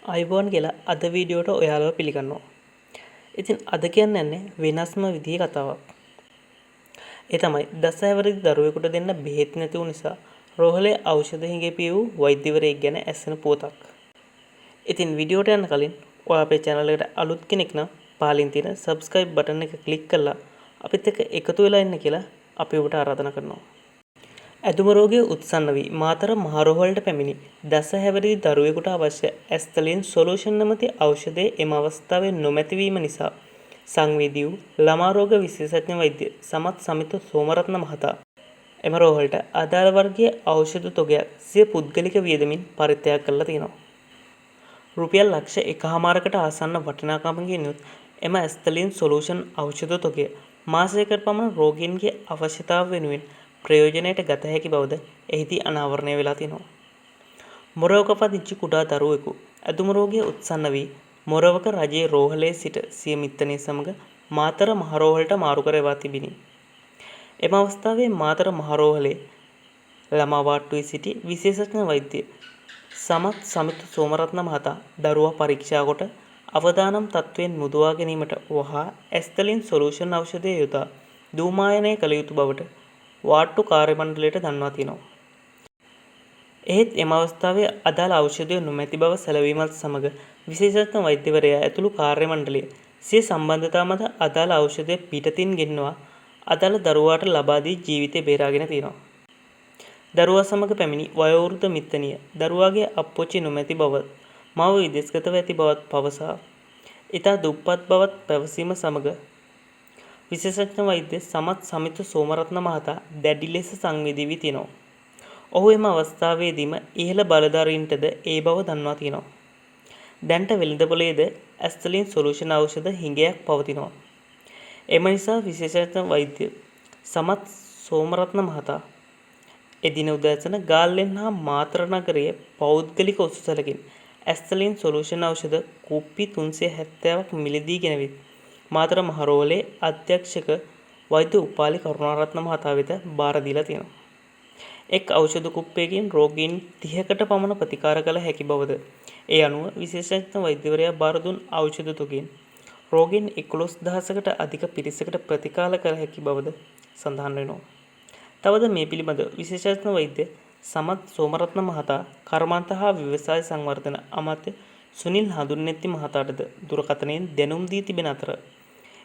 ආයුබෝවන් කියලා අද වීඩියෝට ඔයාලව පිළිගන්නවා. ඉතින් අද කියන්න යන්නේ වෙනස්ම විදිහේ කතාවක්. ඒ තමයි දස හැවිරිදි දරුවෙකුට දෙන්න බෙහෙත් නැති වූ නිසා රෝහලේ ඖෂධ හිඟේ පිය වූ වෛද්‍යවරයෙක් ගැන ඇසෙන පුවතක්. ඉතින් වීඩියෝට යන්න කලින් ඔයා අපේ channel එකට අලුත් කෙනෙක් නම් පහලින් තියෙන subscribe button එක ක්ලික් කරලා අපිත් එක්ක එකතු වෙලා ඉන්න කියලා අපි ඔබට ආරාධනා කරනවා. ඇදුම රෝගය උත්සන්න වී මාතර මහ රෝහලට පැමිණි දස හැවිරිදි දරුවෙකුට අවශ්‍ය ඇස්තලින් සොලූෂන් නමැති ඖෂධය එම අවස්ථාවේ නොමැති වීම නිසා සංවේදී වූ ළමා රෝග විශේෂඥ වෛද්‍ය සමත් සමිත සෝමරත්න මහතා එම රෝහලට අදාළ වර්ගයේ ඖෂධ තොගයක් සිය පුද්ගලික වියදමින් පරිත්‍යාග කරලා තියෙනවා. රුපියල් ලක්ෂ එකහමාරකට ආසන්න වටිනාකමකින් යුත් එම ඇස්තලින් සොලූෂන් ඖෂධ තොගය මාසයකට පමණ රෝගීන්ගේ අවශ්‍යතාව වෙනුවෙන් ප්‍රයෝජනයට ගත හැකි බවද එහිදී අනාවරණය වෙලා තියෙනවා. මොරවක පදිංචි කුඩා දරුවෙකු ඇදුම රෝගය උත්සන්න වී මොරවක රජයේ රෝහලේ සිට සිය මිත්තණිය සමග මාතර මහ රෝහලට මාරු කර එවා තිබිණි. එම අවස්ථාවේ මාතර මහ රෝහලේ ළමා වාට්ටුවේ සිටි විශේෂඥ වෛද්‍ය සමත් සමිත සෝමරත්න මහතා දරුවා පරීක්ෂා කොට අවදානම් තත්ත්වයෙන් මුදවා ගැනීමට වහා ඇස්තලින් සොලූෂන් ඖෂධය යොදා දූමායනය කළ යුතු බවට වාට්ටු කාර්ය මණ්ඩලයට දන්වා තියෙනවා. එහෙත් එම අවස්ථාවේ අදාළ ඖෂධය නොමැති බව සැලවීමත් සමග විශේෂඥ වෛද්‍යවරයා ඇතුළු කාර්ය මණ්ඩලය සිය සම්බන්ධතා මත අදාළ ඖෂධය පිටතින් ගෙන්වා අදාළ දරුවාට ලබා දී ජීවිතය බේරාගෙන තියෙනවා. දරුවා සමග පැමිණි වයෝවෘද්ධ මිත්තණිය දරුවාගේ අප්පොච්චි නොමැති බවත් මව විදේශගතව ඇති බවත් පවසා ඉතා දුප්පත් බවත් පැවසීම සමග විශේෂඥ වෛද්‍ය සමත් සමිත සෝමරත්න මහතා දැඩි ලෙස සංවේදී වී තියෙනවා. ඔහු එම අවස්ථාවේදීම ඉහළ බලධාරීන්ටද ඒ බව දන්වා තියෙනවා. දැනට වෙළඳපොළේද ඇස්තලින් සොලූෂන් ඖෂධ හිඟයක් පවතිනවා. එම නිසා විශේෂඥ වෛද්‍ය සමත් සෝමරත්න මහතා එදින උදෑසන ගාල්ලෙන් හා මාතර නගරයේ පෞද්ගලික ඔසුසලකින් ඇස්තලින් සොලූෂන් ඖෂධ කුප්පි 370ක් මිලදී ගෙනවිත් මාතර මහ රෝහලේ අධ්‍යක්ෂක වෛද්‍ය උපාලි කරුණාරත්න මහතා වෙත භාර දීලා තියෙනවා. එක් ඖෂධ කුප්පියකින් රෝගීන් 30කට පමණ ප්‍රතිකාර කළ හැකි බවද ඒ අනුව විශේෂඥ වෛද්‍යවරයා භාර දුන් ඖෂධ තොගෙන් රෝගීන් 11,000කට අධික පිරිසකට ප්‍රතිකාර කළ හැකි බවද සඳහන් වෙනවා. තවද මේ පිළිබඳව විශේෂඥ වෛද්‍ය සමත් සෝමරත්න මහතා කර්මාන්ත හා ව්‍යවසාය සංවර්ධන අමාත්‍ය සුනිල් හඳුන්නෙත්ති මහතාටද දුරකථනයෙන් දැනුම් දී තිබෙන අතර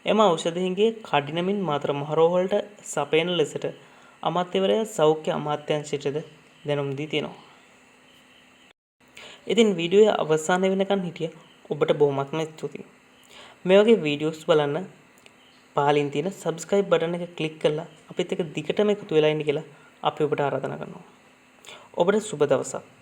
එම ඖෂධ හිඟය කඩිනමින් මාතර මහ රෝහලට සපයන ලෙසට අමාත්‍යවරයා සෞඛ්‍ය අමාත්‍යාංශයටද දැනුම් දී තියෙනවා. ඉතින් වීඩියෝයේ අවසාන වෙනකන් හිටිය ඔබට බොහොමත්ම ස්තුතියි. මේ වගේ වීඩියෝස් බලන්න පහලින් තියෙන සබ්ස්ක්‍රයිබ් බටන් එක ක්ලික් කරලා අපිත් එක්ක දිගටම එකතු වෙලා ඉන්න කියලා අපි ඔබට ආරාධනා කරනවා. ඔබට සුබ දවසක්.